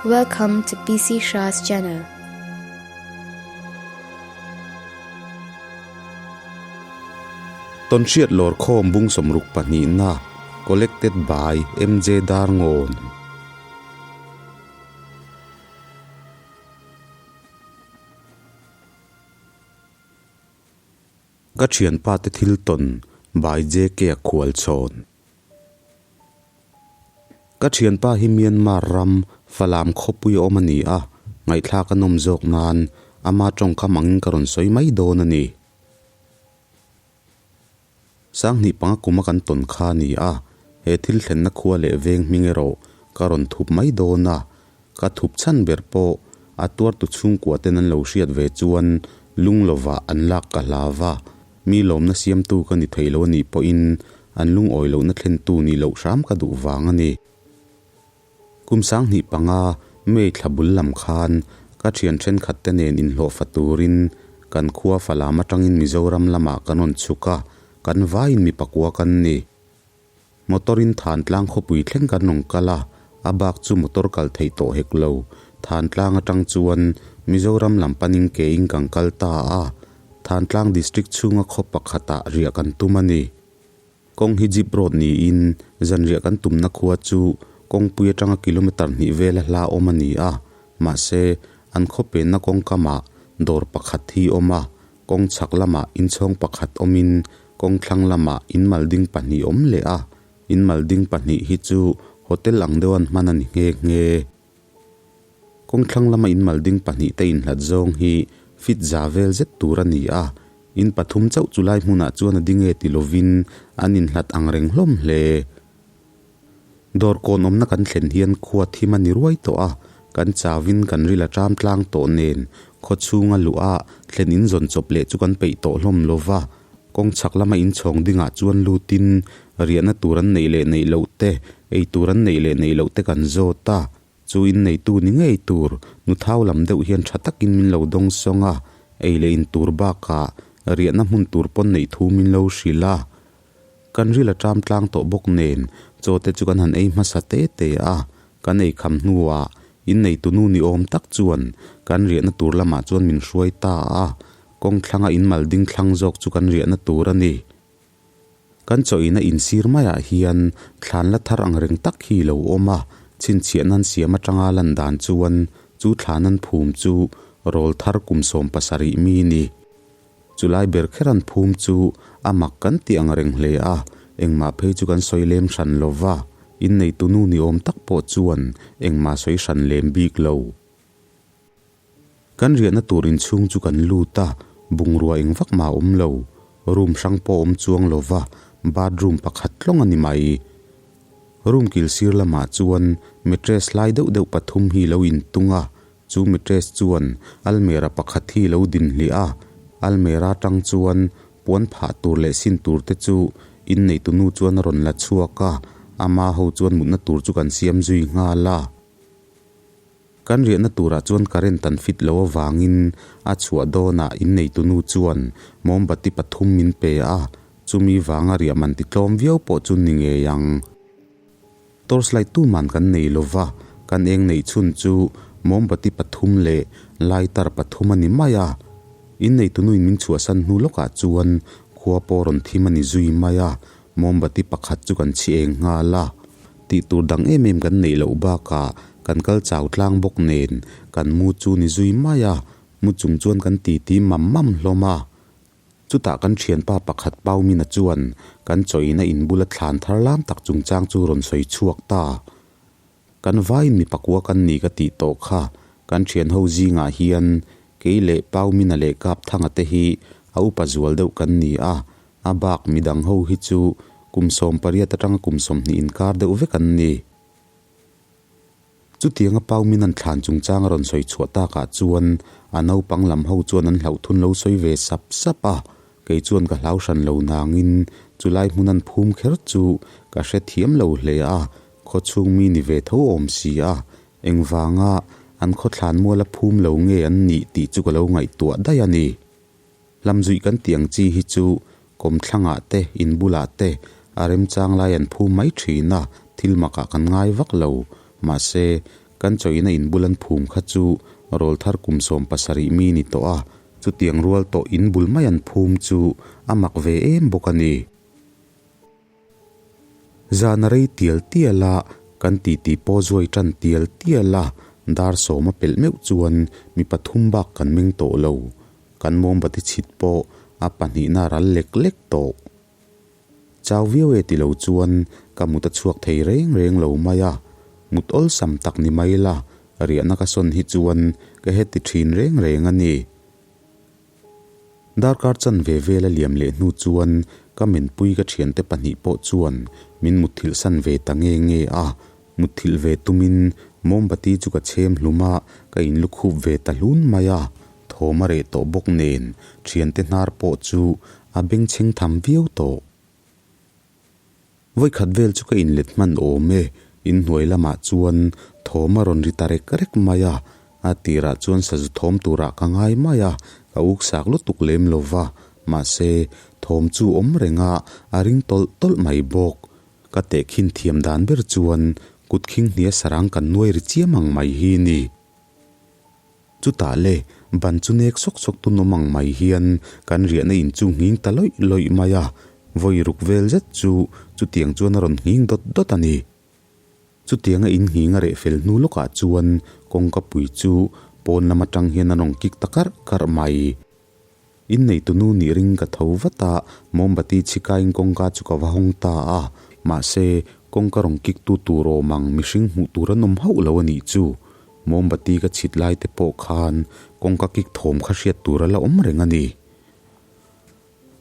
Welcome to PC Shah's channel. Tawnhriat lawrkhawm bung 62na Collected by MJ Darngawn. Ka thianpa te thil tawn by JK a khual chhawn. Ka thianpa hi Myanmar ram Falam khawpui a awm a ni a, ngaihthlak a nawm zawk nan ama tawngkam angin ka rawn sawi mai dawn a ni. Sanghnih panga kuma kan tawn kha a ni a, he thil thlenna khua leh veng hming erawh ka rawn thup mai dawn a, ka thup chhan ber pawh a tuartu chhungkua ten an lo hriat ve chuan lung lovah an lak ka hlau va, mi lawmna siamtu ka ni thei lo a nih pawhin an lungawi lohna thlentu nih loh hram ka duh vang a ni. Kum 2005 May thla bul lam khan ka thian thenkhat te nen inhlawhfa turin kan khua Falam atangin Mizoram lamah kan rawn chhuk a, kan vaiin mi pakua kan ni. Motor in Thantlang khawpui thleng kan rawn kal a, a bak chu motor kal theih tawh hek lo. Thantlang atang chuan Mizoram lam panin ke in kan kal ta a, Thantlang District chhunga khaw pakhatah riah kan tum a ni. Kawng hi jeep road niin zanriah kan tumna khua chu kawngpui atanga kilometer hnih vela hla awm a ni a, mahse an khaw penna kawng kamah dawr pakhat hi awm a, kawng chhak lamah inchhawng pakhat awmin kawng thlang lamah in malding pahnih awm leh a, in malding pahnih hi chu hotel ang deuh an hman a ni nghe nghe. Kawng thlang lama in malding pahnih te inhlat zawng hi fit za vel zet tur a ni a, in pathum chauh chu lai hmunah chuan a ding e ti lovin an inhlat ang reng hlawm hle. Dawr kawn awmna kan thlen hian khua thim a ni ruai tawh a, kan chauin kan ril a ṭam tlang tawh nen khaw chhunga luh a thlen in zawn chawp leh chu kan peih tawh hlawm lova, Kawng chhak lama inchhawng dingah chuan lutin riahna tur an neih leh neih loh te, ei tur an neih leh neih loh te kan zawt a. Chu inneitu ni ngei tur nu thau lam deuh hian tha takin min lo dawng sawng a, ei leh in tur bakah riahna hmun tur pawn neih thu min lo hrilh a. Kan ril a ṭam tlang tawh bawk nen chaw te chu kan han ei hmasa te te a, kan ei kham hnuah inneitu nu ni awm tak chuan kan riahna tur lamah chuan min hruai ta a. Kawng thlanga in mal ding thlang zawk chu kan riahna tur a ni. Kan chawina insir maiah hian thlan la thar ang reng tak hi lo awm a, chhinchhiah nan siam atanga lan dan chuan chu thlan an phum chu rawl thar kum 17 mi ni. Chulai ber kher an phum chu a mak kan tih ang reng hle a, engmah phei chu kan sawi lem hran lo va, inneitu nu ni awm tak pawh chuan engmah sawi hran lem bik lo. Kan riahna tur inchhung chu kan lut a, bungrua eng vak mah a awm lo. Room hrang pawh a awm chuang lo va, bathroom pakhat tlawng a ni mai. Room kil sir lamah chuan mattress hlai deuh deuh pathum hi lo intung a, chu mattress chuan almera pakhat hi lo din hliah a, almera tang chuan puan phah tur leh sin tur te chu inneitu nu chuan a rawn la chhuak a, ama ho chuan mutna tur chu kan siam zui nghal a. Kan riahna turah chuan current an fit lo avangin a chhuah dawnah inneitu nu chuan mombati pathum min pe a, chumi vanga riah man ti tlawm viau pawh chu ni ngei ang. Torchlight tuman kan nei lo va, kan eng neih chhun chu mombati pathum leh lighter pathum a ni mai a. Inneitu nuin min chhuahsan hnu lawkah chuan khua pawh rawn thim a ni zui mai a, Mombati pakhat chu kan chhi eng nghal a, tih tur dang em em kan neih loh bakah kan kal chau tlang bawk nen kan mu chu ni zui mai a, mu chung chuan kan titi mam mam hlawm a. Chutah kan thianpa pakhat Paumina chuan kan chawina in bula thlan thar lam tak chungchang chu rawn sawi chhuak ta. Kan vaiin mi pakua kan ni ka tih tawh kha, kan thianho zingah hian kei leh Paumina leh Kapthanga te hi a upa zual deuh kan ni a, a bak midang ho hi chu kum 18 atanga kum 20 inkar deuh vek an ni. Chutianga Paumina'n thlan chungchang a rawn sawi chhuah takah chuan a naupang lam ho chuan an hlauhthun lo sawi ve sap sap a, kei chuan ka hlau hran lo nangin chulai hmun an phum kher chu ka hrethiam lo hle a, Khaw chhung mi ni ve tho awm si a, engvanga an khawthlan muala phum lo nge an nih tih chu ka lo ngaihtuah daih a ni. Hlamzuih kan tih ang chi hi chu kawmthlangah te, in bulah te a remchang lai an phum mai thin a, thil makah kan ngai vak lo. Mahse, Kan chawina in bul an phum kha chu rawlthar kum 70 mi ni tawh a, chutiang rual tawh in bul mai an phum chu a mak ve em bawk a ni. Zan a rei tial tial a, kan titi pawh zuai tan tial tial a, dar sawm a pelh meuh chuan mi pathum bak kan meng tawh lo. Kan mawmbati chhit pawh a pahnihna ral lek lek tawh. Chau viau e ti lo chuan ka mut a chhuak thei reng reng lo mai a, mut awlsam tak ni mai la, riahna ka sawn hi chuan ka heti thin reng reng a ni. Darkar chanve vel a liam leh hnu chuan ka menpui ka thiante pahnih pawh chuan min mutthilh san ve ta nge nge a, mutthilh ve tumin mawmbati chu ka chhem hlum a, ka inlukhup ve ta hlun mai a, thawm a reh tawh bawk nen thiante hnar pawh chu a bengchheng tham viau tawh. Vawikhat vel chu ka inlet hman awm e, inhnuai lamah chuan thawm a rawn ri ta rek rek mai a, a tirah chuan sazu thawm turah ka ngai mai a, ka uk sak lutuk lem lo va, mahse thawm chu awm reng a, a ring tawlh tawlh mai bawk. Ka tehkhin thiam dan ber chuan kut khing hnia sarang kan nuai ri chiam ang mai hi ni. Chutah le, ban chu nek sawk sawk tu nawm ang mai hian kan riahna in chu nghing ta lawih lawih mai a, vawi ruk vel zet chu chutiang chuan a rawn nghing dawt dawt a ni. Chutianga in nghing a reh fel hnu lawkah chuan kawngka pui chu pawn lam atang hian a rawn kik ta karh karh mai. Inneitunu nih ring ka tho vat a, mawmbati chhikain kawngka chu ka va hawng ta a, mahse, kawngka rawn kik tu tur awm ang mihring hmuh tur an awm hauh lo a nih chu. Mawmbati ka chhit lai te pawh khan kawngka kik thawm kha hriat tur a la awm reng a ni.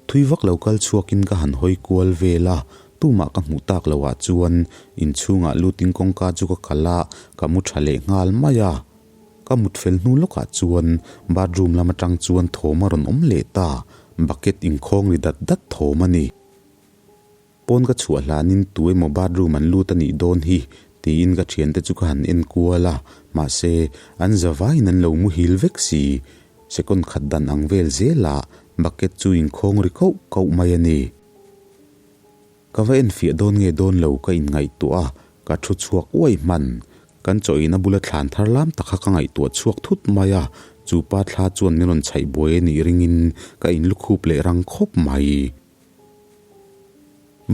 Thui vak lo kal chhuakin ka han hawi kual vel a, tumah ka hmuh tak loh ah chuan inchhungah lutin kawngka chu ka kalh a, ka mu tha leh nghal mai a. Ka mut fel hnu lawkah chuan bathroom lam atang chuan thawm a rawn awm leh ta, bucket inkhawng ri dat dat thawm a ni. Pawn ka chhuah hlanin tu emaw bathroom an lut a nih dawn hi tiin ka thiante chu ka han en kual a, mahse an zavaiin an lo muhil vek si. Second khat dan ang vel zelah bucket chu inkhawng ri kauh kauh mai a ni. Ka va enfiah dawn nge dawn lo ka inngaihtuah a, ka thu chhuak uai hman. Kan chawina bula thlan thar lam tak kha ka ngaihtuah chhuak thut mai a, chu pa thla chuan min rawn chhaih buai a nih ringin ka inlukhup leh rang khawp mai.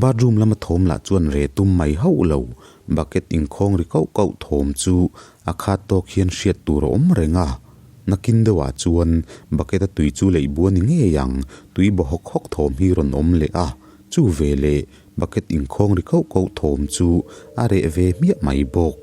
Bathroom lama thawm lah chuan re tum mai hauh lo, bucket inkhawng ri kauh kauh thawm chu a khat tawk hian hriat tur a awm reng a. Nakin deuhah chuan bucket a tui chu leih bua ni ngei ang, tui baw hawk hawk thawm hi rawn awm leh a. Chu veleh bucket inkhawng ri kauh kauh thawm chu a reh ve hmiah mai bawk.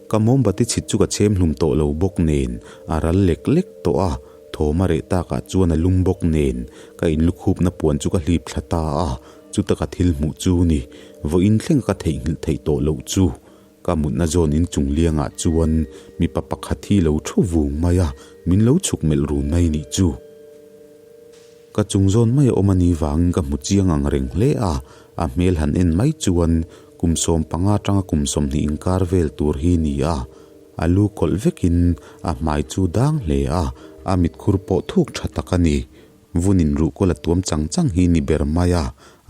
Ka mawmbati chhit chu ka chhem hlum tawh lo bawk nen a ral lek lek tawh a, thawm a reh takah chuan a lum bawk nen ka inlukhupna puan chu ka hlip thla ta a, chuta ka thil hmuh chu ni vawiin thleng ka theihnghilh theih tawh loh chu. Ka mutna zawn inchung liangah chuan mipa pakhat hi lo thu vung mai a, min lo chhuk melh run mai nih chu. Ka chung zawn mai a awm a ni vangin ka hmu chiang ang reng hle a, a hmel han en mai chuan kum 15 atanga kum 20 inkar vel tur hi ni a. A lu kawlh vekin a hmai chu dang hle a, a mitkhur pawh thuk tha tak a ni. Vunin ruhkawl a tuam chang chang hi ni ber mai a,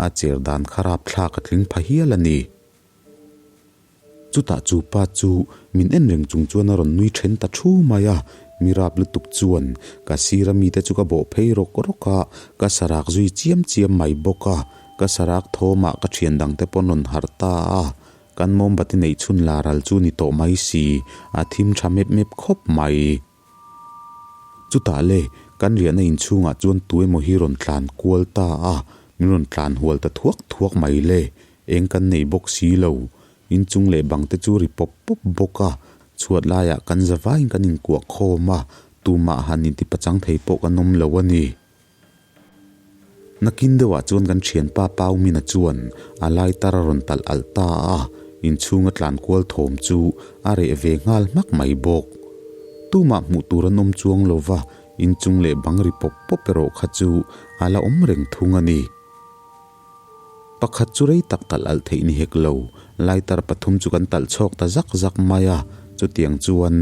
a cher dan kha rapthlak a tling pha hial a ni. Chutah chu pa chu min en reng chung chuan a rawn nui then ta thu mai a, mi rap lutuk chuan ka sira mite chu ka bawh phei rawk rawk a, ka sarak zui chiam chiam mai bawk a, ka sarak thawmah ka thian dangte pawh an rawn harh ta a, kan mawmbati neih chhun la ral chu ni tawh mai si, a thim tha mep mep khawp mai. Chutah le, kan riahna inchhungah chuan tu emaw hi rawn tlan kual ta a, min rawn tlan hual ta thuak thuak mai le. Eng kan nei bawk si lo. Inchung leh bang te chu ri pawp pawp bawk a, chhuat laiah kan za vaiin kan inkuah khawm a, tumah han inti pachang thei pawh kan awm lo a ni. Nakin deuhah chuan kan thianpa Paumina chuan a lighter a rawn talh alh ta a, inchhunga tlan kual thawm chu a reh ve nghal hmak mai bawk. Tumah hmuh tur an awm chuang lo va, inchung leh bang ri pawp pawp erawh kha chu a la awm reng thung a ni. Pakhat chu rei tak talh alh theih ni hek lo, lighter pathum chu kan talh chhawk ta zak zak mai a, chutiang chuan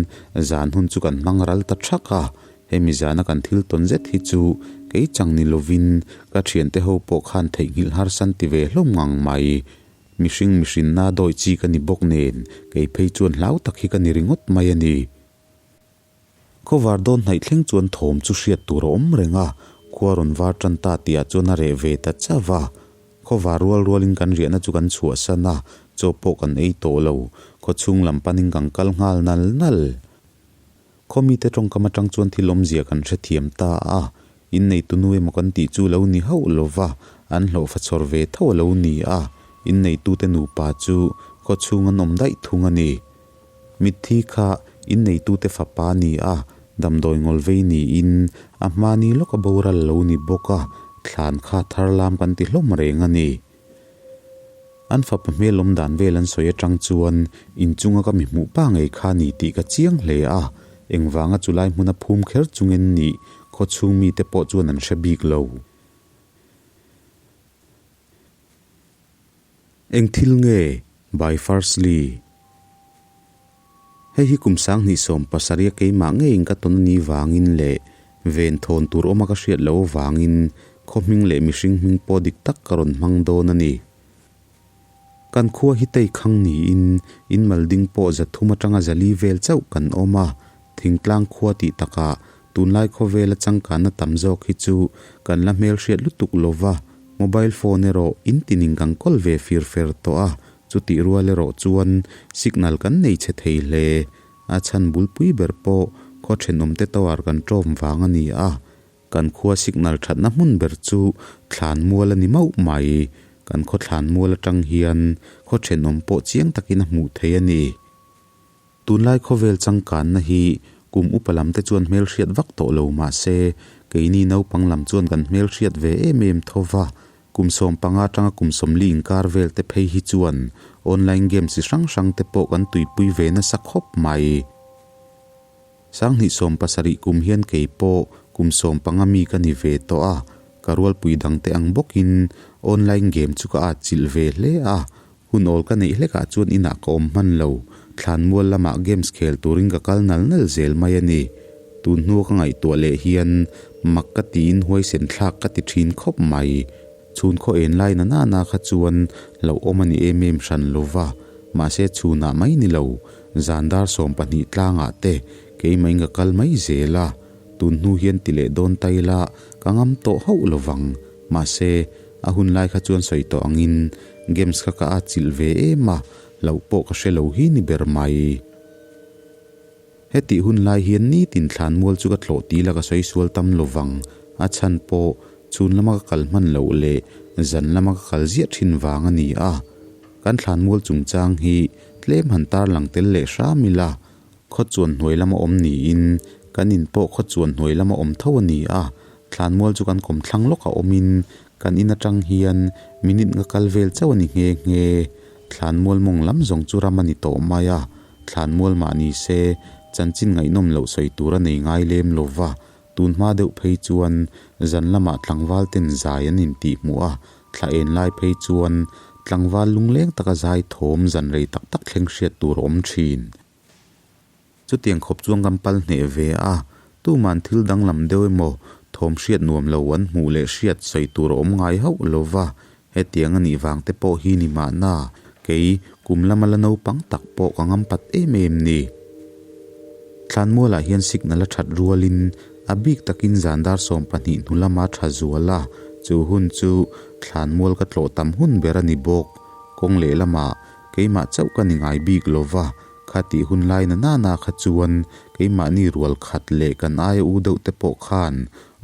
zan hun chu kan hmang ral ta thak a, Hemi zana kan thil tawn zet hi chu kei chang ni lovin ka thiante ho pawh khan theihnghilh harsan ti ve hlawm ngang mai. Mihring mihrinna dawi chi ka ni bawk nen, kei phei chuan hlau tak hi ka ni ringawt mai a ni. Khawvar dawn hnaih thleng chuan thawm chu hriat tur a awm reng a, khua rawn var tan ta tihah chuan a reh ve ta chauh a. Khawvar rual rualin kan riahna chu kan chhuahsan a, chaw pawh kan ei tawh lo, khawchhung lam panin kan kal nghal nal nal. Khaw mite tawngkam atang chuan thil awmzia kan hrethiam ta a, inneitu nu emaw kan tih chu lo ni hauh lova, an hlawhfa chhawr ve tho a lo ni a, inneitute nupa chu khawchhung an awm daih thung a ni. Mitthi kha inneitute fapa ni a, damdawi ngawl vei niin a hmani lawka boral lo ni bawk a, thlan kha thar lam kan ti hlawm reng a ni. An fapa hmel awm dan vel an sawi atang chuan inchunga ka mi hmuh pa ngei kha ni tih ka chiang hle a, engvanga chulai hmuna phum kher chungin nih khawchhung mite pawh chuan an hre bik lo. Eng thil nge by Firstly? Hei hi kum 2017 a keimah ngeiin ka tawn a nih vangin leh ven thawn tur awma ka hriat loh avangin khaw hming leh mihring hming pawh dik tak ka rawn hmang dawn a ni. Kan khua hi tei khang niin in mal ding pawh 300 atanga 400 vel chauh kan awm a, thingtlang khua tih takah tunlai khawvela changkanna tam zawk hi chu kan la hmelhriat lutuk lova, mobile phone erawh in tining kan kawl ve fir fer tawh a, Chutih rual erawh chuan signal kan nei chhe thei hle. A chhan bulpui ber pawh khaw thenawmte tower kan ṭawm vang a ni a. Kan khua signal ṭhatna hmun ber chu thlan mual a ni mauh mai. Kan khaw thlan mual aṭang hian khaw thenawm pawh chiang takin a hmuh theih a ni. Tunlai khawvel changkanna hi kum upa lam te chuan hmelhriat vak tawh lo mah se, keini naupang lam chuan kan hmelhriat ve em em tho va. Kum 15 atanga kum 40 inkar vel te phei hi chuan online games chi hrang hrang te pawh kan tuipui ve nasa khawp mai. 2017 kum hian kei pawh kum 15 mi ka ni ve tawh a, ka rualpui dangte ang bawkin online game chu ka atchilh ve hle a, Hun awl ka neih hlekah chuan inah ka awm hman lo, thlanmual lamah games khel turin ka kal nal nal zel mai a ni. Tun hnua ka ngaihtuah leh hian mak ka tiin huaisen thlak ka ti thin khawp mai. Chhun khaw en lai na nana kha chuan hlauhawm a ni em em hran lo va, mahse chhunah mai ni lo, zan dar 12 tlangah te keimahin ka kal mai zel a. Tun hnu hian ti leh dawn ta ila ka ngam tawh hauh lo vang. Mahse, a hun lai kha chuan sawi tawh angin games kha ka atchilh ve em a, hlauh pawh ka hre lo hi ni ber mai. Hetih hun lai hian nitin thlan mual chu ka tlawh tila ka sawi sual tam lo vang, a chhan pawh chhun lama ka kal hman loh leh zan lama ka kal ziah thin vang a ni a. Kan thlan mual chungchang hi tlem han tarlang tel leh hram ila, Khaw chuan hnuai lama awm niin kan in pawh khaw chuan hnuai lama awm tho a ni a, thlanmual chu kan kawm thlang lawk a awmin kan in atang hian minute nga kal vel chauh a ni nghe nghe. Thlanmual mawng lam zawng chu ram a ni tawh mai a, thlanmual mah ni se chanchin ngaihnawm loh sawi tur a nei ngai lem lo va, tun hma deuh phei chuan zan lamah tlangval ten zai an intih hmuh a, thla en lai phei chuan tlangval lungleng taka zai thawm zan rei tak tak thleng hriat tur a awm thin. Chutiang khawp chuan kan pal hneh ve a, tuman thil danglam deuh emaw thawm hriat nuam lo an hmuh leh hriat sawi tur a awm ngai hauh lo va, hetiang a nih vang te pawh hi ni mahna, kei kum lama la naupang tak pawh ka ngam pat em em ni. Thlanmualah hian signal a that rualin a bik takin zan dar 12 hnu lama tha zual a, chu hun chu thlanmual ka tlawh tam hun ber a ni bawk. Kawng lehlamah keimah chauh ka ni ngai bik lo va, Kha tih hun lai na nana kha chuan keimahni rual khat leh kan aia u deuh te pawh khan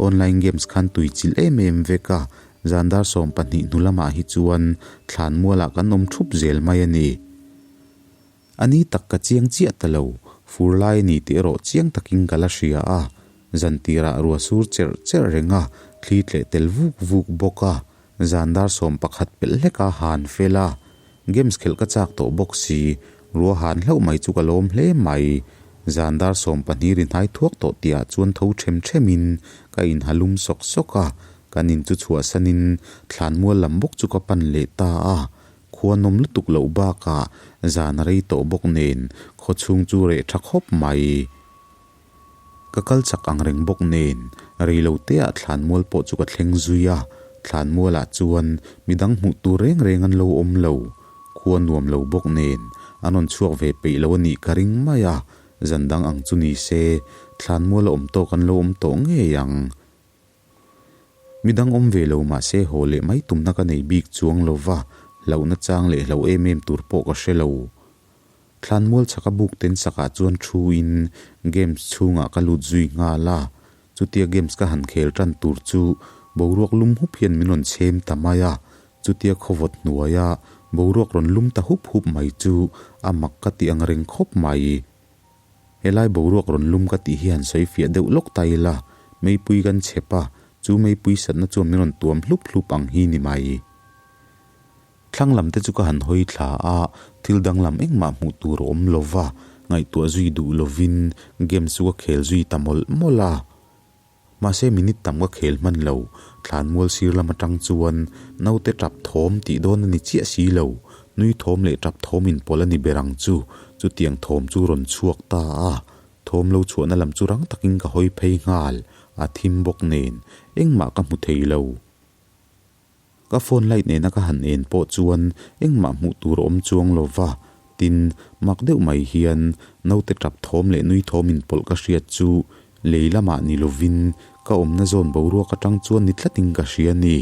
online games khan tui chilh em em vek a, zan dar 12 hnu lamah hi chuan thlan mualah kan awm thup zel mai a ni. A ni tak ka chiang chiah ta lo, fur lai a ni tih erawh chiang takin ka la hria a, zan tirah rua sur cherh cherh reng a, thli tleh tel vuk vuk bawk a, zan dar 11 pelh hlek a han fel a, Games khelh ka chak tawh bawk si, rua han hlauh mai chu ka lawm hle mai. Zan dar 12 ri hnai thuak tawh tihah chuan tho them themin ka inhalum sawk sawk a, kan in chu chhuahsanin thlanmual lam bawk chu ka pan leh ta a. Khua nawm lutuk loh bakah zan a rei tawh bawk nen khaw chhung chu reh tha khawp mai. Ka kal chak ang reng bawk nen, rei lo teah thlanmual pawh chu ka thleng zui a, thlanmualah chuan midang hmuh tur reng reng an lo awm lo. Khua nuam lo bawk nen an rawn chhuak ve peih lo a nih ka ring mai a, zan dang ang chu ni se thlanmual a awm tawk an lo awm tawh ngei ang. Midang awm ve lo mah se haw leh mai tumna ka nei bik chuang lo va, hlauhna chang leh hlauh em em tur pawh ka hre lo. Thlanmual chhaka buk ten sakah chuan thu in games chhungah ka lut zui nghal a, chutia games ka han khel tan tur chu boruak lum hup hian min rawn chhem ta mai a, chutia khawvawt hnuaia boruak rawn lum ta hup hup mai chu a mak ka ti ang reng khawp mai. Helai boruak rawn lum ka tih hi han sawi fiah deuh lawk ta ila, meipui kan chhep a, chu meipui satna chuan min rawn tuam hlup hlup ang hi ni mai. Thlang lam te chu ka han hawi thla a, thil danglam engmah hmuh tur a awm lo va, ngaihtuah zui duh lovin game chu ka khel zui ta mawlh mawlh a. Mahse minute tam ka khel hman lo, thlanmual sir lam atang chuan naute tap thawm tih dawn a ni chiah si lo, nui thawm leh tap thawm inpawlh a ni ber ang chu, chutiang thawm chu rawn chhuak ta a, thawm lo chhuahna lam chu rang takin ka hawi phei nghal, a thim bawk nen engmah ka hmu thei lo. Ka phone light nena ka han en pawh chuan engmah hmuh tur a awm chuang lo va, tin, mak deuh mai hian naute tap thawm leh nui thawm inpawlh ka hriat chu lei lamah ni lovin ka awmna zawn boruak atang chuan ni tlatin ka hria a ni.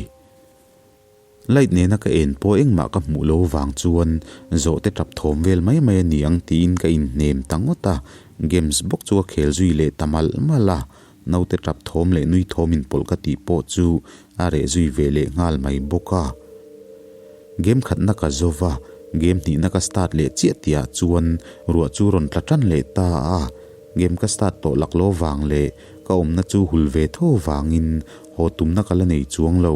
Light nena ka en pawh engmah ka hmuh lo vang chuan zawhte tap thawm vel mai mai a ni ang tiin ka inhnem ta ngawt a, games bawk chu ka khel zui leh ta malh malh a. Naute tap thawm leh nui thawm inpawlh ka tih pawh chu a reh zui ve leh nghal mai bawk a. Game khatna ka zo va, game hnihna ka start leh chiah tihah chuan ruah chu rawn tla tan leh ta a. Game ka start tawh laklawh vang leh ka awmna chu hul ve tho vangin haw tumna ka la nei chuang lo.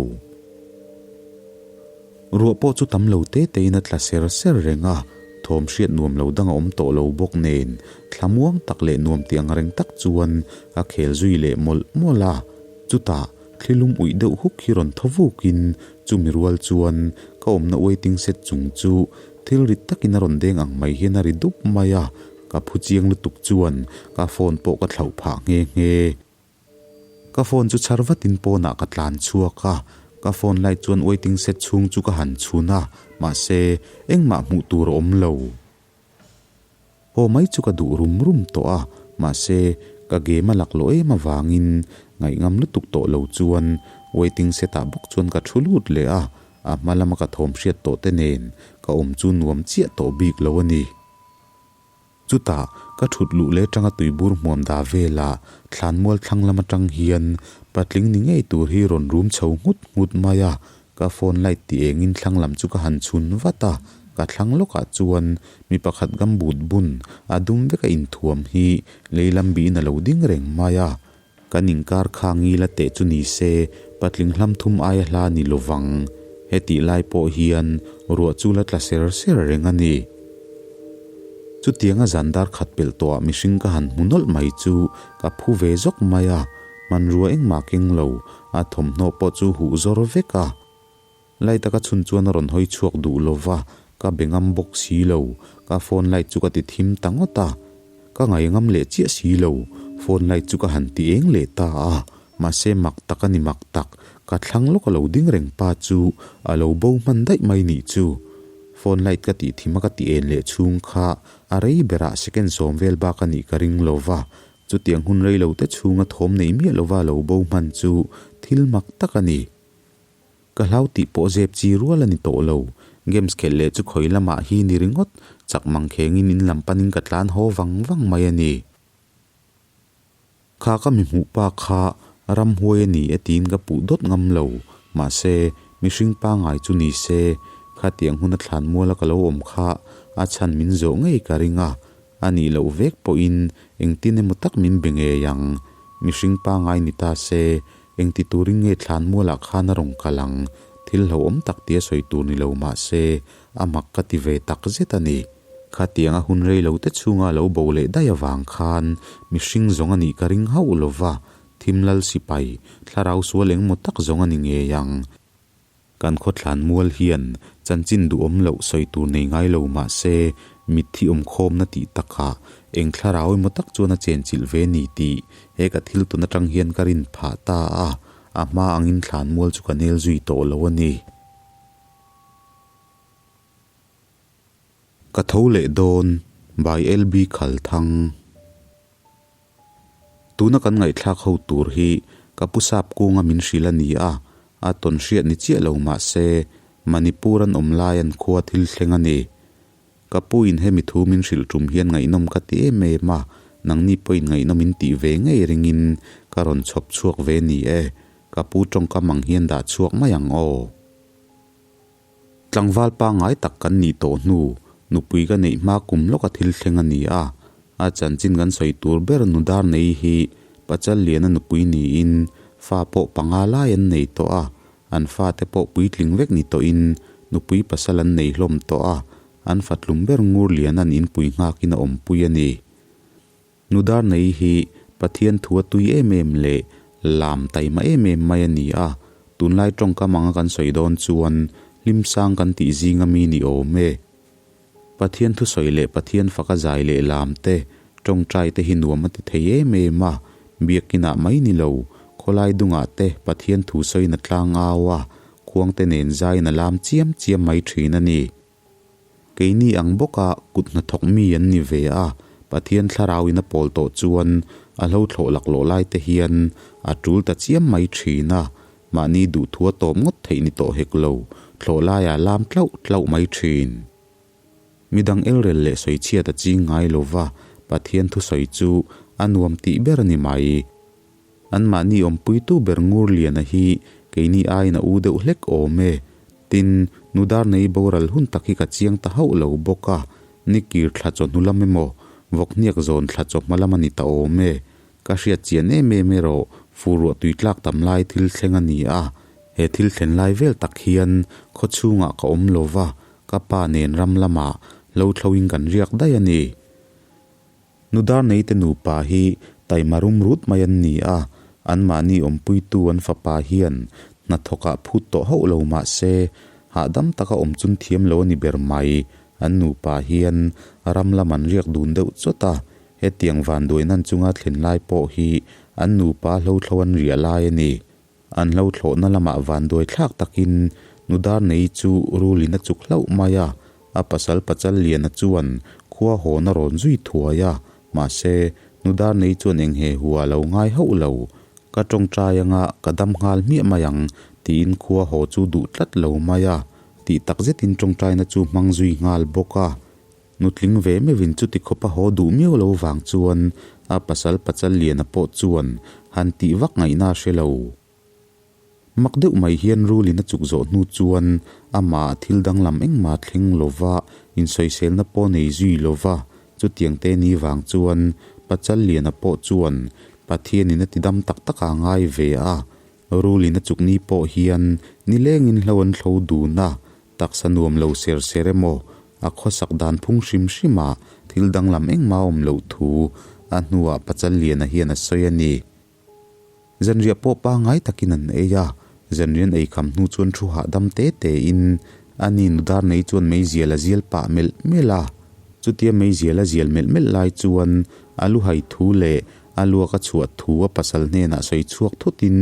Ruah pawh chu tam lo te tein a tla ser ser reng a, thawm hriat nuam lo dang a awm tawh lo bawk nen, thlamuang tak leh nuam ti ang reng tak chuan a khel zui leh mawlh mawlh a. Chutah, thli lum uih deuh huk hi rawn thaw vukin chumi rual chuan ka awmna waiting set chung chu thil rit takin a rawn deng ang mai hian a ri dup mai a, ka phu chiang lutuk chuan ka phone pawh ka thlauh phah nghe nghe. Ka phone chu chhar vatin pawnah ka tlan chhuak a, ka phone light chuan waiting set chhung chu ka han chhun a, mahse engmah hmuh tur a awm lo. Haw mai chu ka duh rum rum tawh a, mahse ka game a laklawh em avangin ngaihngam lutuk tawh lo chuan waiting set ah bawk chuan ka thu lut leh a, a hma lama ka thawm hriat tawh te nen ka awm chu nuam chiah tawh bik lo a ni. Chutah, ka thut luh leh atanga tuibur hmuam dah velah thlanmual thlang lam atang hian patling ni ngei tur hi rawn rum chho nghut nghut mai a, ka phone light ti engin thlang lam chu ka han chhun vat a, ka thlang lawkah chuan mi pakhat gumboot bun a dum veka inthuam hi lei lam bihin a lo ding reng mai a, kan inkar kha ngila teh chu ni se patling hlam thum aia hla ni lovang. Hetih lai pawh hian ruah chu la tla ser ser reng a ni. Chutianga zan dar khat pelh tawhah mihring ka han hmu nawlh mai chu ka phu ve zawk mai a, hmanrua engmah keng lo, a thawmhnaw pawh chu huh zawr vek a. Light a ka chhun chuan a rawn hawi chhuak duh lo va, ka be ngam bawk si lo. Ka phone light chu ka ti thim ta ngawt a. Ka ngai ngam leh chiah si lo, phone light chu ka han ti eng leh ta a. Mahse mak tak a ni mak tak, ka thlang lawk a lo ding reng pa chu a lo bo hman daih mai nih chu. Phone light ka tih thim a ka ti en leh chhung kha a rei berah second sawm vel bak a nih ka ring lo va, chutiang hun rei lo te chhunga thawm nei miah lova a lo bo hman chu thil mak tak a ni. Ka hlau tih pawh zep chi rual a ni tawh lo. Games khelh leh chu khawi lamah hi ni ringawt, chak mang khengin in lam panin ka tlan haw vang vang mai a ni. Kha ka mi hmuh pa kha ramhuai a ni e tiin ka puh dawt ngam lo. Mahse, mihring pangngai chu ni se, khatiang huna thlan muala ka lo awm kha a chhan min zawh ngei ka ring a. A nih loh vek pawhin engtin emaw tak min be ngei ang. Mihring pangngai ni ta se, Engti turin nge thlanmualah khan a rawn kal ang? Thil hlauhawm tak tia sawi tur ni lo mah se, a mak ka ti ve tak zet a ni. Khatianga hun rei lo te chhunga lo bo leh daih avang khan mihring zawng a nih ka ring hauh lo va, thim lal sipai, thlarau sual engmaw tak zawng a ni ngei ang. Kan khawthlan mual hian chanchin duhawm loh sawi tur nei ngai lo mah se, mitthi awmkhawmna tih takah eng thlarau emaw tak chuan a chenchilh ve ni tih he ka thil tun atang hian ka rin phah ta a, a hma angin thlan mual chu ka nel zui tawh lo a ni. Ka tho leh dawn by LB Khalthang. Tuna kan ngaihthlak ho tur hi ka pu sap kunga min hrilh a ni a, a tawn hriat ni chiah lo mah se Manipur an awm lai an khua thil thleng a ni. Ka pu in hemi thu min hrilh tum hian ngaihnawm ka ti em em a, nangni pawhin ngaihnawm in tih ve ngei ringin ka rawn chhawp chhuak ve ni e, ka pu tawngkam ang hian dah chhuak mai ang aw. Tlangval pangngai tak kan nih tawh hnu, nupui ka neih hma kum lawka thil thleng a ni a. A chanchin kan sawi tur ber nu Darnei hi Pachal Liana nupui niin fa pawh panga lai an nei tawh a, an fate pawh puitling vek ni tawhin nupui pasal an nei hlawm tawh a, an fatlum ber Ngur Liana'n inpui nghakin a awmpui a ni. Nu Darnei hi Pathian thu a tui em em leh lam taima em em mai a ni a, tunlai tawngkam anga kan sawi dawn chuan hlim sang kan tih zinga mi ni awm e. Pathian thusawi leh Pathian faka zai leh lam te, tawngtai te hi nuam a ti thei em em a, biakinah mai ni lo, khawlai dungah te Pathian thu sawiin a tlang au a, khuangte nen zaiin a lam chiam chiam mai thin a ni. Keini ang bawka kut hnathawk mi an ni ve a, Pathian thlarauin a pawl tawh chuan a hlo thlawh laklawh lai te hian a tul ta chiam mai thin a, mahni duhthua tawp ngawt theih ni tawh hek lo, thlawh laiah lam tlauh tlauh mai thin. Midang elrel leh sawichhiat a ching ngai lo va, Pathian thusawi chu a nuam tih ber a ni mai. Anmahni awmpuitu ber Ngurliana hi keini aiin a u deuh hlek awm e. Tin, nu Darnei boral hun tak hi ka chiang ta hauh lo bawk a, ni kir thla chawhnu lam emaw, vawkhniak zawn thla chawhma lam a ni ta awm e. Ka hriat chian em em erawh fur ruah tui tlak tam lai thil thleng a ni a, he thil thlen lai vel tak hian khaw chhungah ka awm lo va, ka pa nen ram lamah lo thloin kan riak daih a ni. Nu Darneite nupa hi taima rum rut mai an ni a, anmahni awmpuitu an fapa hian hnathawkah phut tawh hauh lo mah se, hahdam taka awm chun thiam lo a ni ber mai. An nupa hian ram lam an riak dun deuh chawt a, hetiang vanduaina an chunga thlen lai pawh hi an nupa hlothlo an riah lai a ni. An hlo thlawhna lamah vanduai thlak takin nu Darnei chu rulin a chuk hlauh mai a, a pasal pachal Liana chuan khua hawn a rawn zui thuai a, mahse, nu Darnei chuan eng he hu a lo ngai hauh lo. Ka tawngtai anga ka dam nghal hmiah mai ang tiin khua haw chu duh tlat lo mai a, tih tak zetin tawngtaina chu hmang zui nghal bawk a. Nutling ve meuhin chuti khawpa haw duh miau lo vang chuan a pasal pachal Liana pawh chuan han tih vak ngaihna a hre lo. Mak deuh mai hian rulin a chuk zawh hnu chuan amah thil danglam engmah thleng lova insawiselna pawh nei zui lova chutiang te ni vang chuan pachal Liana pawh chuan Pathianin a ti dam tak tak a ngai ve a, rulin a chuk ni pawh hian nilengin hlo an thlo dun a, Taksa nuam lo ser ser emaw, a khawsak dan phung hrim hrimah thil danglam engmah a awm loh thu a hnuah Pachal Liana hian a sawi a ni. Zanriah pawh pangngai takin an ei a, zanrian ei kham hnu chuan thu hahdam te tein a ni nu dar nei chuan meizial a zial pah melh melh a. Chutia meizial a zial melh melh lai chuan a lu hai thu leh a luak a chhuah thu a pasal hnenah sawi chhuak thutin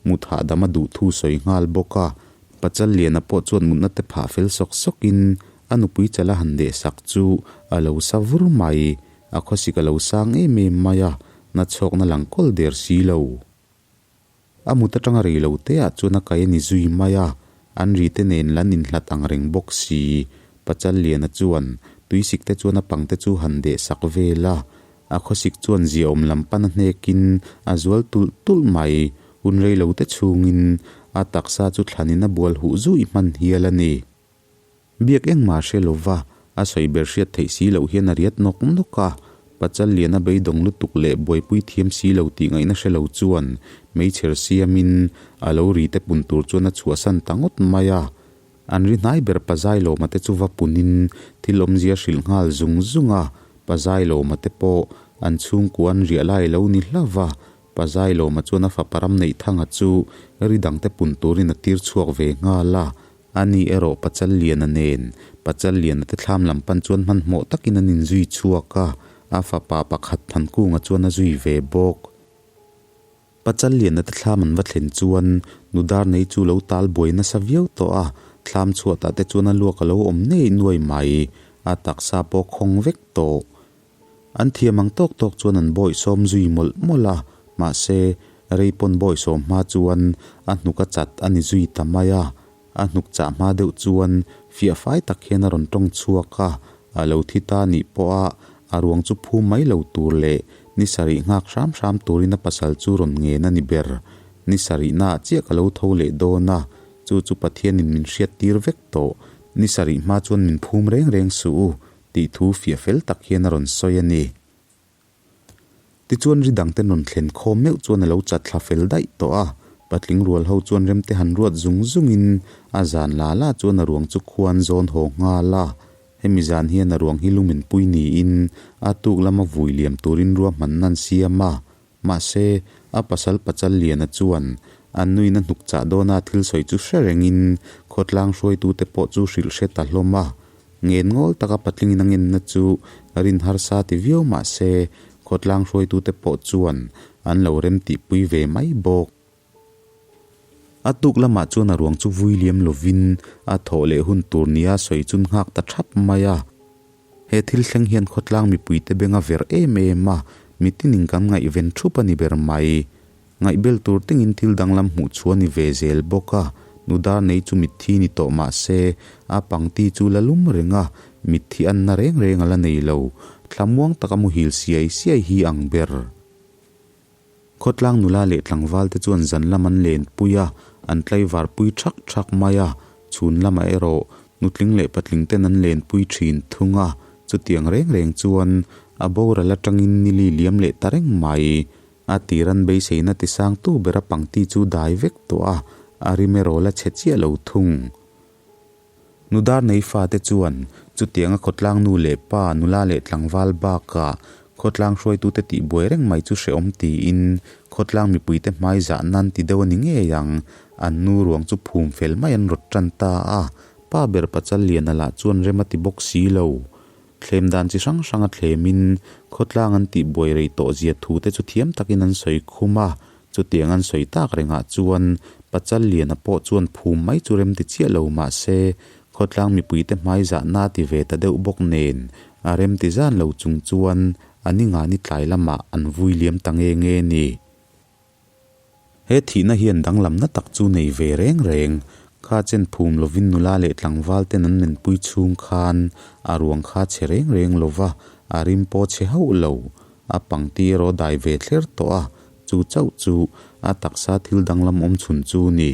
mut hahdam a duh thu sawi nghal bawk a. Pachal Liana pawh chuan mutna te phah fel sawk sawkin a nupui chala han deh sak chu a lo sa vur mai. A khawsik a lo sang em em mai a, na chhawkna lang kawl der si lo. A mut atanga rei lo te ah chuan a kai a ni zui mai a, an ri te nen lan inhlat ang reng bawk si. Pachal Liana chuan tuisik te chuan a pang te chu han deh sak vel a, a khawsik chuan ziaawm lam pan a hnekin a zual tulh tulh mai. Hun rei lo te chhungin a taksa chu thlanin a bual huh zui hman hial a ni. Biak engmah hre lova a sawi ber hriat theih si loh hian a riat nawk nawk a, Pachal Liana beidawng lutuk leh buaipui thiam si lo tih ngaihna hre lo chuan meichher siamin a lo ri te pun tur chuan a chhuahsan ta ngawt mai a. An ri hnai ber Pazailawma te chu va punin thil awmzia hrilh nghal zung zung a, Pazailawma te pawh an chhungkua an riah lai lo ni hlauh a, Pazailawma chuan a fapa ram neih thanga chu ri dangte pun turin a tir chhuak ve nghal a, ani erawh Pachal Liana nen Pachal Liana te thlam lam pan chuan hmanhmawh takin an inzui chhuak a, a fapa pakhat Thankunga chuan a zui ve bawk. Pachal Liana te thlam an va thlen chuan nu Darnei chu lo tal buai nasa viau tawh a, thlam chhuatah te chuan a luak a lo awm nei nuai mai. a taksa pawh khawng vek tawh. An thiam ang tawk tawk chuan an bawihsawm zui mawlh mawlh a, mahse, rei pawn bawihsawm hma chuan a hnuk a chat a ni zui ta mai a. A hnuk chah hma deuh chuan fiah fai tak hian a rawn tawng chhuak a, a lo thi ta nih pawha a ruang chu phum mai lo tur leh ni sarih nghak hram hram turin a pasal chu rawn ngen a ni ber. Ni sarihnaah chiah ka lo tho leh dawn a, chu chu Pathianin min hriat tir vek tawh. Ni sarih hma chuan min phum reng reng suh u, tih thu fiah fel tak hian a rawn sawi a ni. Tichuan ri dangte rawn thlen khawm meuh chuan a lo chat thla fel daih tawh a, patling rual ho chuan remte han ruat zung zungin a zan la la chuan a ruang chu khuan zawn haw nghal a. Hemi zan hian a ruang hi lumen pui niin a tuk lama vui liam turin ruahmanna an siam a, mahse a pasal pachal liana chuan an nuin a hnuk chah dawna thil sawi chu hre rengin khawtlang hruaitute pawh chu hrilh hre ta hlawm a. Ngen ngawl taka patlingin a ngenna chu rin harsa ti viau mah se, khawtlang hruaitute pawh chuan an lo rem tihpui ve mai bawk. A tuk lamah chuan a ruang chu vui liam lovin a thawh leh hun tur nia sawi chun nghak ta thap mai a. He thil thleng hian khawtlang mipuite beng a ver em em a, mitinin kan ngaihven thup a ni ber mai. Ngaihbel tur tingin thil danglam hmuh chu a ni ve zel bawk a, nu dar nei chu mitthi ni tawh mah se, a pangti chu la lum reng a, mitthi anna reng reng a la nei lo, thlamuang taka muhil siai siai hi ang ber. Khawtlang nula leh tlangval te chuan zan lam an lenpui a, an tlaivar pui thak thak mai a, chhun lamah erawh nutling leh patling ten an lenpui thin thung a, chutiang reng reng chuan a boral atangin nili liam leh ta reng mai. A tir an beiseina tisangtu bera pangti chu dai vek tawh a, a rim erawh la chhe chiah lo thung. Nu dar nei fate chuan chutianga khawtlang nu leh pa, nula leh tlangval bakah khawtlang hruaitute tih buai reng mai chu hrehawm tiin khawtlang mipuite hmai zah nan ti deuh a ni ngei ang. An nu ruang chu phum fel mai an rawt tan ta a, pa ber pachal liana lah chuan rem a ti bawk si lo. Thlem dan chi hrang hranga thlemin khawtlang an tih buai rei tawh zia thu te chu thiam takin an sawi khum a, chutiang an sawi tak rengah chuan Pachal Liana pawh chuan phum mai chu rem ti chiah lo mah se khawtlang mipuite hmai zahna a ti ve ta deuh bawk nen a rem ti zan lo chung chuan a ni ngani tlai lamah an vui liam ta nge nge ni. He thihna hian danglamna tak chu nei ve reng reng. Kha chen phum lovin nula leh tlangval ten an menpui chhung khan a ruang kha chhe reng reng lova, a rim pawh chhe hauh lo. A pangti erawh dai ve thler tawh a, chu chauh chu a taksa thil danglam awm chhun chu ni.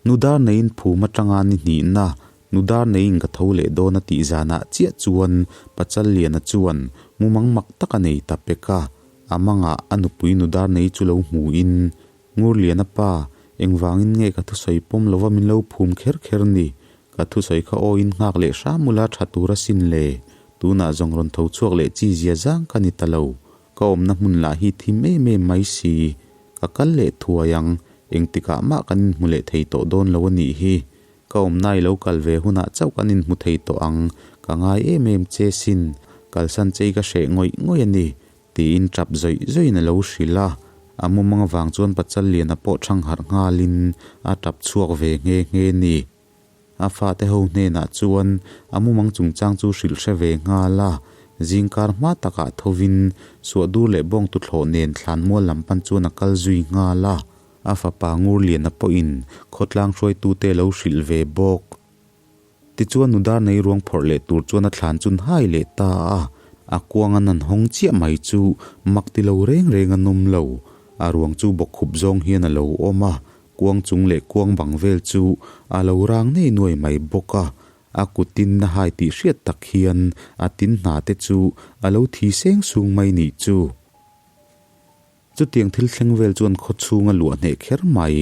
Nu dar neiin phum atanga ni hnihna, nu dar neiin ka tho leh dawn a tih zanah chiah chuan Pachal Liana chuan mumang mak tak a nei ta pek a. A mangah a nupui nu dar nei chu lo hmuin, Ngur Liana pa, engvangin nge ka thusawi pawm lova min lo phum kher kher ni? Ka thusawi kha awiin nghak leh hram ula tha tur asin le. Tunah zawng rawn tho chhuak leh chi zia zang ka ni ta lo. Ka awmna hmun lah hi thim em em mai si. Ka kal leh thuai ang, engtikah mah kan inhmu leh thei tawh dawn lo a nih hi. Ka awmna i lo kal ve hunah chauh kan inhmu thei tawh ang, ka ngai em em che sin, kalsan che i ka hreh ngawih ngawih a ni, tiin tap zawih zawihin a lo hrilh a. A mumang avang chuan Pachal Liana pawh thang harh nghalin a tap chhuak ve nghe nghe ni. A fate ho hnenah chuan a mumang chungchang chu hrilh hre ve nghal a, zingkar hma takah thovin Suahdur leh Bawngtuthlawh nen thlanmual lam pan chuan a kal zui nghal a, a fapa Ngurliana pawhin khawtlang hruaitute lo hrilh ve bawk. Tichuan Nudar nei ruang phawrh leh tur chuan a thlan chun hai leh ta a, a kuang an han hawng chiah mai chu mak ti lo reng reng a nawm lo, a ruang chu bawkkhup zawng hian a lo awm a, Kuang chung leh kuang bang vel chu a lo rang nei nuai mai bawk a, a kutin a hai tih hriat tak hian a tin hna te chu a lo thi seng sung mai nih chu. Chutiang thil thleng vel chuan khaw chhung a luah hneh kher mai.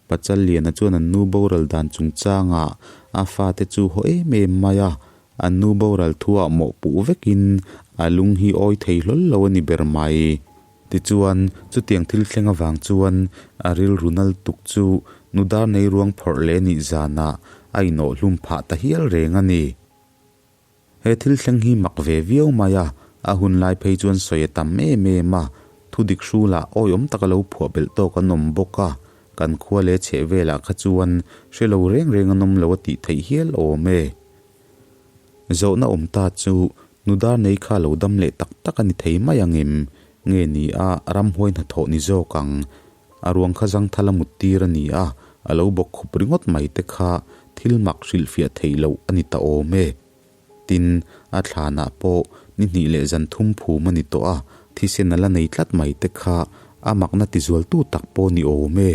Pachal Liana chuan an nu boral dan chungchangah a fate chu haw em em mai a, an nu boral thuah mawhpuh vekin a lung hi awi thei hlawl lo a ni ber mai. Tichuan, chutiang thil thleng avang chuan a rilru nal tuk chu nu dar nei ruang phawrh leh nih zanah a inawh hlum phah ta hial reng a ni. He thil thleng hi mak ve viau mai a, a hun lai phei chuan sawi a tam em em a, thu dik hrulah awiawm taka lo phuah belh tawk an awm bawk a, kan khua leh chheh velah kha chuan hre lo reng reng an awm lo a tih theih hial awm e. Zawhna awm ta chu nu dar nei kha lo dam leh tak tak a ni thei mai ang em? Nge ni a ramhuai hnathawh ni zawk ang? A ruang kha zangthal a mut tir a ni a, a lo bawk khup ringawt mai te kha thil mak hrilhfiah theih loh a ni ta awm e. Tin, a thlanah pawh ni hnih leh zan thum phum a ni tawh a, thisen a la nei tlat mai te kha a makna tizualtu tak pawh ni awm e.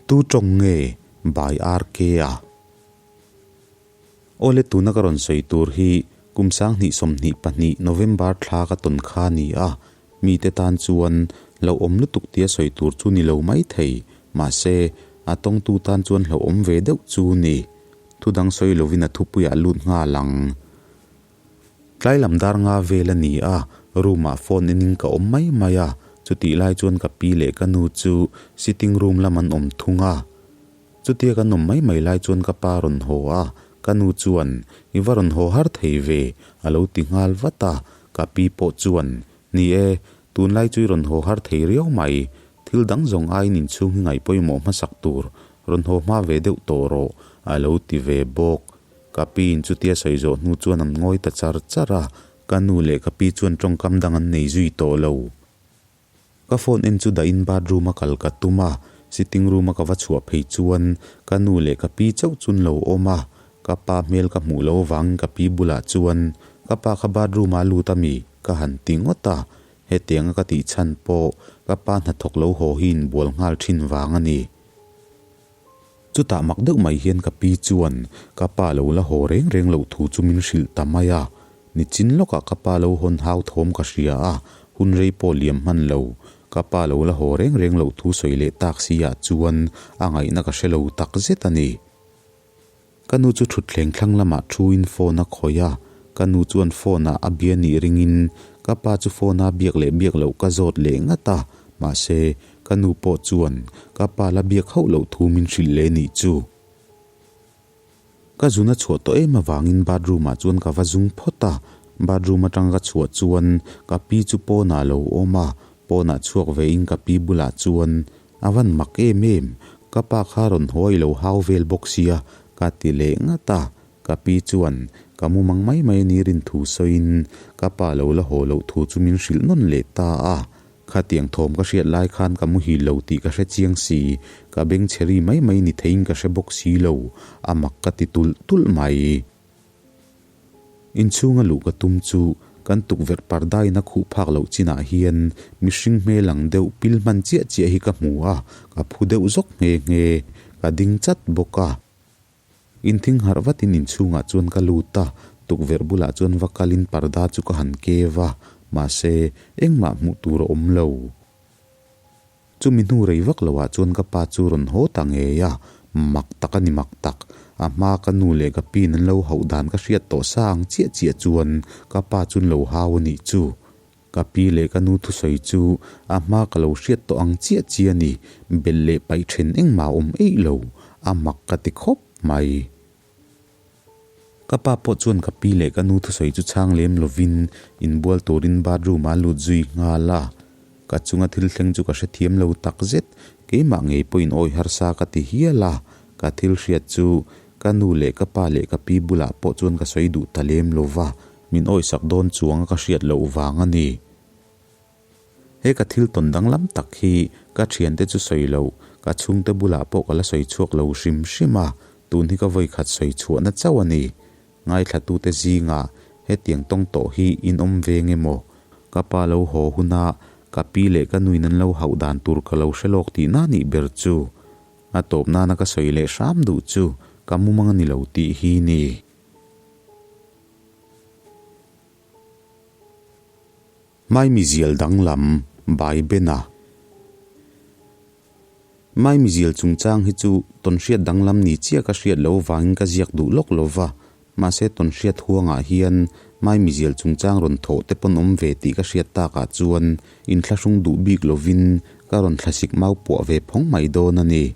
Tu tawng nge by RK a? Awle tuna ka rawn sawi tur hi kum 2022 November thla ka tawn kha a ni a, mite tan chuan hlauhawm lutuk tia sawi tur chu ni lo mai thei, mahse a tawngtu tan chuan hlauhawm ve deuh chu ni. Thudang sawi lovin a thupuiah lut nghal ang. Tlai lam dar nga vel a ni a, room ah phone enin ka awm mai mai a, chutih lai chuan ka pi leh ka nu chu sitting room lam an awm thung a. Chutia kan awm mai mai lai chuan ka pa rawn haw a, ka nu chuan, I va rawn haw har thei ve, a lo ti nghal vat a, ka pi pawh chuan, Ni e, tunlai chu i rawn haw har thei riau mai, thil dang zawng aiin inchhung hi ngaih pawimawh hmasak tur, rawn haw hma ve deuh tawh rawh, a lo ti ve bawk. Ka piin chutia sawi zawh hnu chuan an ngawi ta char char a, ka nu leh ka pi chuan tawngkam dang an nei zui tawh lo. Ka phone en chu dahin bathroom a kal ka tum a, sitting room a ka va chhuah phei chuan ka nu leh ka pi chauh chun lo awm a, ka pa hmel ka hmuh lo avangin ka pi bulah chuan ka pa kha bathroom ah a lut ami ka han ti ngawt a, hetianga ka tih chhan pawh ka pa hnathawk lo haw hi inbual nghal thin vang a ni. Chutah mak deuh mai hian ka pi chuan ka pa lo la haw reng reng loh thu chu min hrilh ta mai a. Nichin lawkah ka pa lo hawn hau thawm ka hria a, hun rei pawh liam hman lo. Ka pa lo la haw reng reng loh thu sawi leh tak si ah chuan a ngaihna ka hre lo tak zet a ni. Ka nu chu thutthleng thlang lamah thuin phone a khawih a, ka nu chuan phone ah a bia nih ringin ka pa chu phone a biak leh biak loh ka zawt leh ngat a, mahse ka nu pawh chuan ka pa la biak hauh loh thu min hrilh leh nih chu. Ka zun a chhuah tawh em avangin bathroom ah chuan ka va zung phawt a, bathroom atang ka chhuah chuan ka pi chu pawnah a lo awm a, pawnah chhuak ve in ka pi bulah chuan A van mak em em, ka pa kha rawn haw i lo hau vel bawk sia, ka ti leh ngat a, ka pi chuan ka mumang mai mai a ni rin thu sawiin ka pa lo la haw loh thu chu min hrilh nawn leh ta a, khatiang thawm ka hriat lai khan ka muhil lo tih ka hre chiang si, ka beng chhe ri mai mai ni theiin ka hre bawk si lo, a mak ka ti tulh tulh mai. Inchhunga luh ka tum chu kan tukverh parda in a khuh phak loh chinah hian mihring hmel ang deuh pil hman chiah chiah hi ka hmu a, ka phu deuh zawk nghe nghe, ka ding chat bawk a. Inthing harh vatin inchhungah chuan ka lut a, tukverh bulah chuan va kalin parda chu ka han kev a, mahse engmah hmuh tur a awm lo. Chumi hnu rei vak loah chuan ka pa chu rawn haw ta ngei a, mak tak a ni mak tak. A hma ka nu leh ka piin an lo hauh dan ka hriat tawh sa ang chiah chiah chuan ka pa chu an lo hau a nih chu. Ka pi leh ka nu thusawi chu a hma ka lo hriat tawh ang chiah chiah a ni, belh leh paih then engmah a awm eih lo, a mak ka ti khawp mai. Ka pa pawh chuan ka pi leh ka nu thusawi chu chhang lem lovin inbual turin bathroom ah a lut zui nghal a. Ka chunga thil thleng chu ka hrethiam lo takzet, keimah ngei pawhin awi harsa ka ti hial a. Ka thil hriat chu ka nu leh ka pa leh ka pi bulah pawh chuan ka sawi duh ta lem lova, min awisak dawn chuang a ka hriat loh vang a ni. He ka thil tawn danglam tak hi ka thiante chu sawi lo, ka chhungte bulah pawh ka la sawi chhuak lo hrim hrim a, tun hi ka vawikhat sawi chhuahna chauh a ni. Ngaithlatute zingah hetiang tawng tawh hi in awm ve nge maw? Ka pa lo haw huna ka pi leh ka nuin an lo hauh dan tur ka lo hre lawk tihna nih ber chu. A tawp nana ka sawi leh hram duh chu ka mumang a ni lo tih hi ni. Maimizial danglam, Bai Bena. Maimizial chungchang hi chu tawnhriat danglam ni chiah ka hriat loh avangin ka ziak duh lawk lo va, mahse tawnhriat huangah hian maimizial chungchang rawn thawh te pawn awm ve tih ka hriat takah chuan inthlahrung duh bik lovin ka rawn thlasik mau puah ve phawng mai dawn a ni.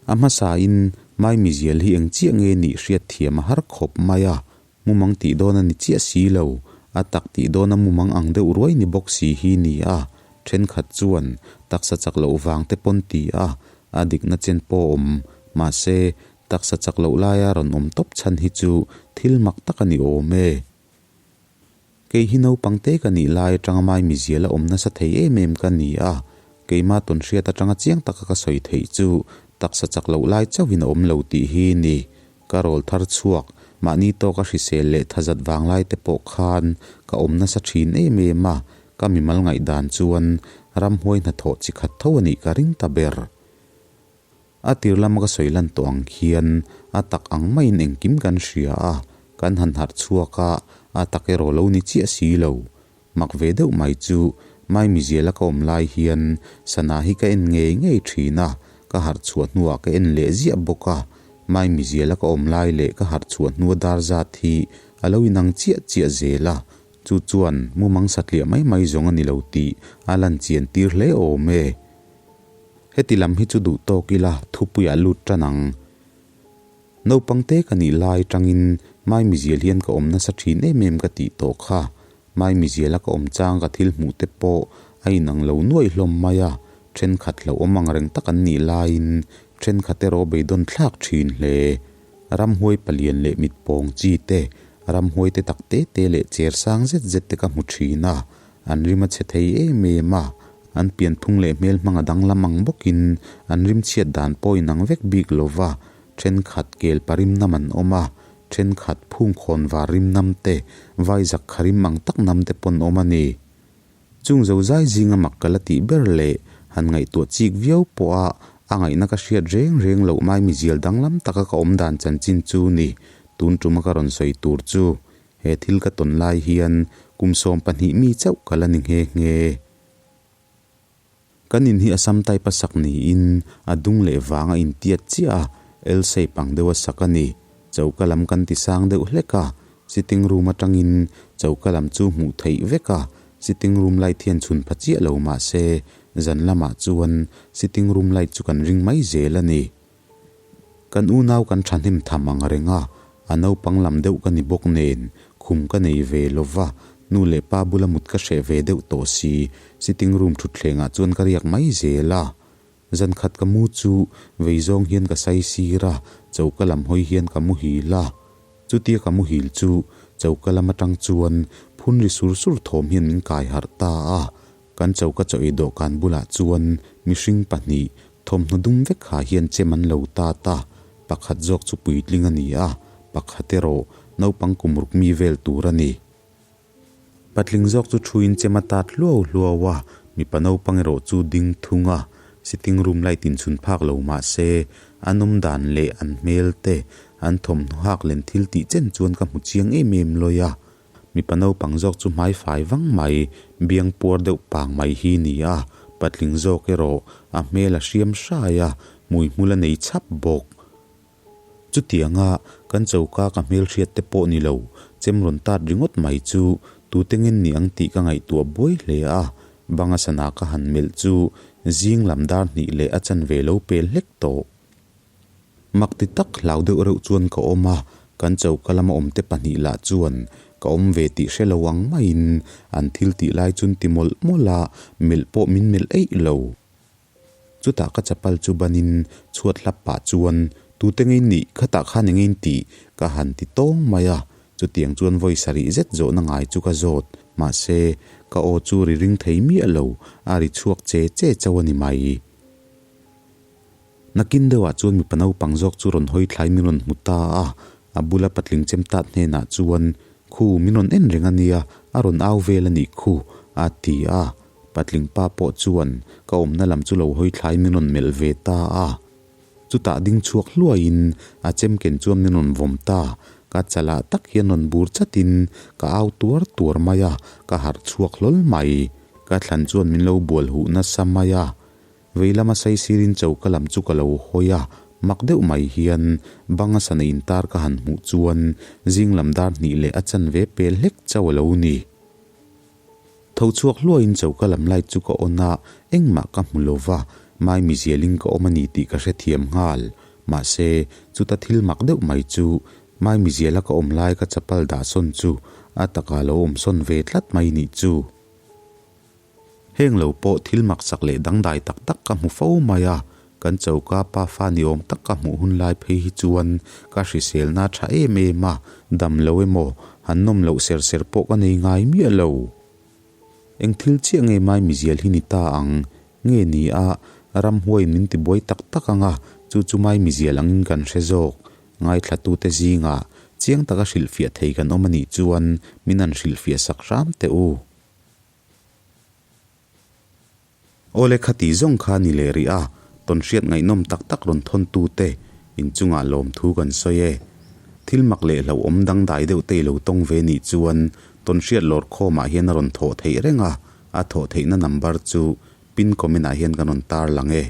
A hmasain maimizial hi eng chiah nge nih hriat thiam a har khawp mai a, Mumang tih dawn a ni chiah si lo, a tak tih dawna mumang ang deuh ruai ni bawk si hi ni a, thenkhat chuan taksa chak loh vang te pawn ti a, a dikna chen pawh awm. Mahse, Taksa chak loh laia rawn awm tawp chhan hi chu thil mak tak a ni awm e. Kei hi naupang te ka nih lai atanga maimizial a awm nasa thei em em ka ni a, keima tawnhriat atanga chiang taka ka sawi theih chu taksa chak loh lai chauhin a awm lo tih hi ni. Ka rawl thar chhuak, mahni tawka hrisel leh thazat vang lai te pawh khan ka awm nasa thin em em a, ka mimal ngaihdan chuan ramhuai hnathawh chi khat tho a nih ka ring ta ber. A tir lama ka sawi lan tawh ang khian a tak ang maiin engkim kan hria a, kan han harh chhuak a, a tak erawh lo ni chiah si lo. Mak ve deuh mai chu Maimiziala ka awm lai hian sana hi ka en ngei ngei thin a, ka harh chhuah hnuah ka en leh ziah bawk a. Maimiziala ka awm lai leh ka harh chhuah hnua dar zat hi a lo inang chiah chiah zel a, chu chuan mumang satliah mai mai zawng a ni lo tih a lan chian tir hle awm e. Heti lam hi chu duh tawk ila thupuiah lut tan ang. Naupang te ka nih lai tangin Maimizial hian ka awm nasa thin em em ka tih tawh kha. Maimiziala ka awm chang ka thil hmuh te pawh a inang lo nuaih hlawm mai a, thenkhat hlauhawm ang reng tak an nih laiin thenkhat erawh beidawn thlak thin hle. Ramhuai palian leh mit pawng chi te, ramhuai te tak te te leh cher sang zet zet te ka hmu thin a, an rim a chhe thei em em a, An pianphung leh hmel hmang a danglam ang bawkin an rimchhiat dan pawh inang vek bik lova, thenkhat kel parim nam an awm a, thenkhat phungkhawn var rim nam te, vai zak kha rim ang tak nam te pawn awm a ni. Chung zozai zinga mak ka la tih ber leh han ngaihtuah chik viau pawha a ngaihna ka hriat reng reng loh mai mizial danglam taka ka awm dan chanchin chu ni, tun tuma ka rawn sawi tur chu he thil ka tawn lai hian kum 12 mi chauh ka la ni nghe nghe. Kan in hi Assam type a sak niin a dung leh vang a intiat chiah a, L shape ang deuh a sak a ni. Choka lam kan ti sang deuh hlek a, sitting room atangin choka lam chu hmuh theih vek a, sitting room light hian chhun pha chiah lo mah se zan lamah chuan sitting room light chu kan ring mai zel a ni. Kan unau kan thahnem tham ang reng a, a naupang lam deuh ka ni bawk nen, khum ka nei ve lo va, nu leh pa bula mut ka hreh ve deuh tawh si, sitting room thutthlengah chuan ka riak mai zel a. Zan khat ka mu chu vei zawng hian ka sai sir a, choka lam hawi hian ka muhil a. Chutia ka muhil chu choka lam atang chuan phun ri sur sur thawm hian min kai harh ta a, Kan choka chaw ei dawhkan bulah chuan mihring pahnih thawmhnaw dum vek ha hian chem an lo tat a, pakhat zawk chu puitling a ni a, pakhat erawh naupang kum ruk mi vel tur a ni. Patling zawk chu thuin chem a tat hluau hluau a, mipa naupang erawh chu ding thung a, sitting room light inchhun phak lo mah se an awm dan leh an hmel te, an thawmhnaw hak len thil tih chen chuan ka hmu chiang em em lawi a. Mipa naupang zawk chu hmai fai vang mai, biang puar deuh pang mai hi ni a, patling zawk erawh a hmel a hriam hrai a, hmui hmul a nei chhap bawk. Chutianga kan choka ka hmelhriat te pawh ni lo, chem rawn tat ringawt mai chu tute ngen ni ang tih ka ngaihtuah buai hle a, banga sana ka han melh chu zing lam dar hnih leh a chanve lo pel hlek tawh. Mak ti tak hlau deuh reuh chuan ka awm a, kan choka lama awmte pahnih lah chuan ka awm ve tih hre lo ang maiin an thil tih lai chun ti mawlh mawlh a, melh pawh min melh eih lo. Chutah ka chapal chu banin chhuat hlap pah chuan tute ngei nih khatah khan eng in tih ka han ti tawng mai a, chutiang chuan vawi sarih zet zawhna ngai chu ka zawt, mahse ka aw chu ri ring thei miah lo, a ri chhuak che che chauh a ni mai. Nakin deuhah chuan mipa naupang zawk chu rawn hawi thlai min rawn hmu ta a, a bula patling chem tat hnenah chuan, Khu, min rawn en reng a nia, a rawn au vel a nih khu, a ti a. Patling pa pawh chuan ka awmna lam chu lo hawi thlai min rawn melh ve ta a. Chutah ding chhuak hluaiin a chem ken chuan min rawn vawm ta, ka chalah tak hian rawn bur chatin ka au tuar tuar mai a, ka harh chhuak hlawl mai. Ka thlan chuan min lo bual huh nasa mai a. Vei lama saisirin choka lam chu ka lo hawi a, mak deuh mai hian banga sana intar ka han hmuh chuan zing lam dar hnih leh a chanve pel hlek chauh a lo ni. Tho chhuak hluaiin choka lam light chu ka on a, engmah ka hmu lo va, maimi zialin ka awm a ni tih ka hrethiam nghal. Mahse, chuta thil mak deuh mai chu maimi ziala ka awm lai ka chapal dah sawn chu a takah lo awm sawn ve tlat mai nih chu. Heng lo pawh thil maksak leh dangdai tak tak ka hmu fo mai a, Kan choka pafa ni awm tak ka hmuh hun lai phei hi chuan ka hriselna a tha em em a, dam lo emaw han nawm loh ser ser pawh ka nei ngai miah lo. Eng thil chiah nge mai mizial hi ni ta ang? Nge ni a, ramhuaiin min tibuai tak tak ang a, chu chu mai mizial angin kan hre zawk. Ngaithlatute zingah chiang taka hrilhfiah thei kan awm a nih chuan min han hrilhfiah sak hram teh u. Awle khati zawng kha ni leh rih a, tawnhriat ngaihnawm tak tak rawn thawntute inchungah lawmthu kan sawi e. Thil mak leh hlauhawm dangdai deuh te i lo tawng ve nih chuan tawnhriat lawr khawmah hian a rawn thawh theih reng a, a thawh theihna number chu pin comment ah hian kan rawn tarlang e.